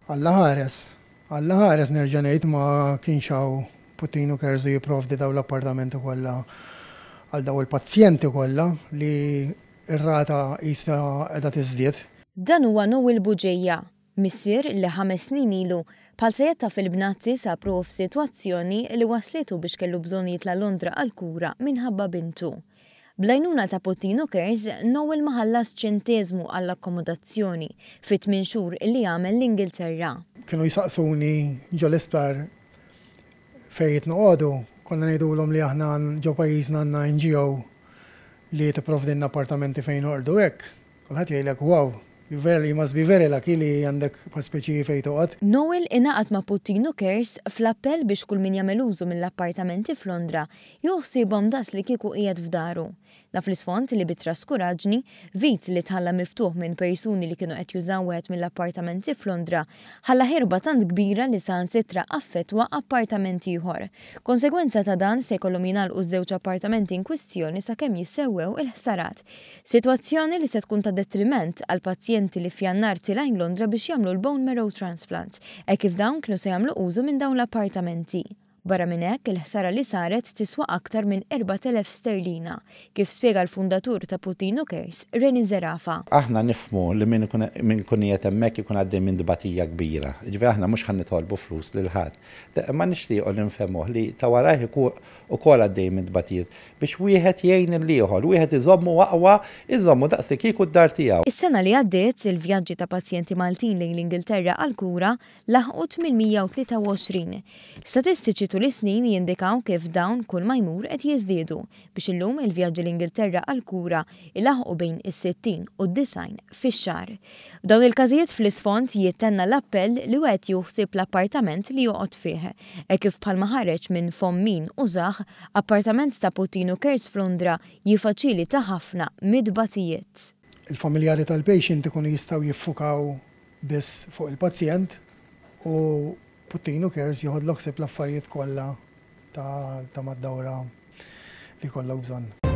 Alla ħares, Alla ħares nerġa' ngħid ma kienx hawn Puttinu Cares u jipprovdi dawn l-appartamenti kollha għal dawn il-pazjenti kollha li r-rata qisha qiegħda tiżdied. Dan huwa Noel Bugeja, missier li ħames snin ilu bħal sajetta fil-bnazzi sab ruħu f'sitwazzjoni li wasslitu biex kellu bżonn jitla' Londra għall-kura minħabba bintu. Bl-għajnuna ta' Puttinu Cares, Noel ma ħallas ċenteżmu għall-akkomodazzjoni fit-tmien xhur li għamel l-Ingilterra. Kienu jsaqsuni ġol-isptar fejn qed noqogħdu, konna ngħidulhom li aħna ġo pajjiżna għandna NGO li tipprovdilna appartamenti fejn noqogħdu hekk. Kulħadd jgħidlek wow, you very, you must be very lucky li għandek speċi fejn toqgħod. Noel ingħaqad ma' Puttinu Cares fl-appell biex kull min jagħmel użu mill-appartamenti f'Londra jieħu ħsiebhom daqs li kieku qiegħed f'daru. Dan fl-isfond li bi traskuraġni, vit li tħalla miftuħ minn persuni li kienu qed jużaw wieħed mill-appartamenti f'Londra ħalla ħerba tant kbira li saħansitra affettwa appartament ieħor. Konsegwenza ta' dan se jkollhom jingħalqu ż-żewġ appartamenti inkwistjoni sakemm jissewwew il-ħsarat. Sitwazzjoni li se tkun ta' detriment għall-pazjenti li f'Jannar tilgħin Londra biex jagħmlu l-bone marrow transplant, hekk kif dawn kienu se jagħmlu użu minn dawn l-appartamenti. Barra minn hekk, il-ħsara li saret tiswa aktar minn 4,000 sterlina, kif spjega l-fundatur ta' Puttinu Cares, Reni Zerafa. Aħna nifhmu li min ikun min ikun qiegħed hemmhekk ikun għaddej minn tbatija kbira. Jiġifieri aħna mhux ħa nitolbu flus lil ħadd. Imma nixtiequ li nfehmuh li ta' warajh ukoll għaddej minn tbatijiet biex wieħed jgħin lill-ieħor, wieħed iżommu aqwa, iżommu daqslikieku d-dar tiegħu. Is-sena li għaddiet, il-vjaġġi ta' pazjenti Maltin lejn l-Ingilterra għall-kura laħqu 823. Statistiċi tul is-snin jindikaw kif dawn kull ma jmur qed jiżdiedu biex illum il-vjaġġi l-Ingilterra għall-kura ilaħħqu bejn is-60 u d-90 fix-xahar. F'dawn il-każijiet fl-isfond jittenna l-appell li wieħed jieħu ħsieb l-appartament li joqgħod fih, hekk kif bħalma ħareġ minn fomm min użah, appartament ta' Puttinu Cares f'Londra jiffaċilita ħafna mit-tbatijiet. Il-familjari tal-patient ikunu jistgħu jiffukaw biss fuq il-pazjent u Puttinu Cares joħodlok ħsieb l-affarijiet kollha ta' mad-dawra li jkollok bżonn.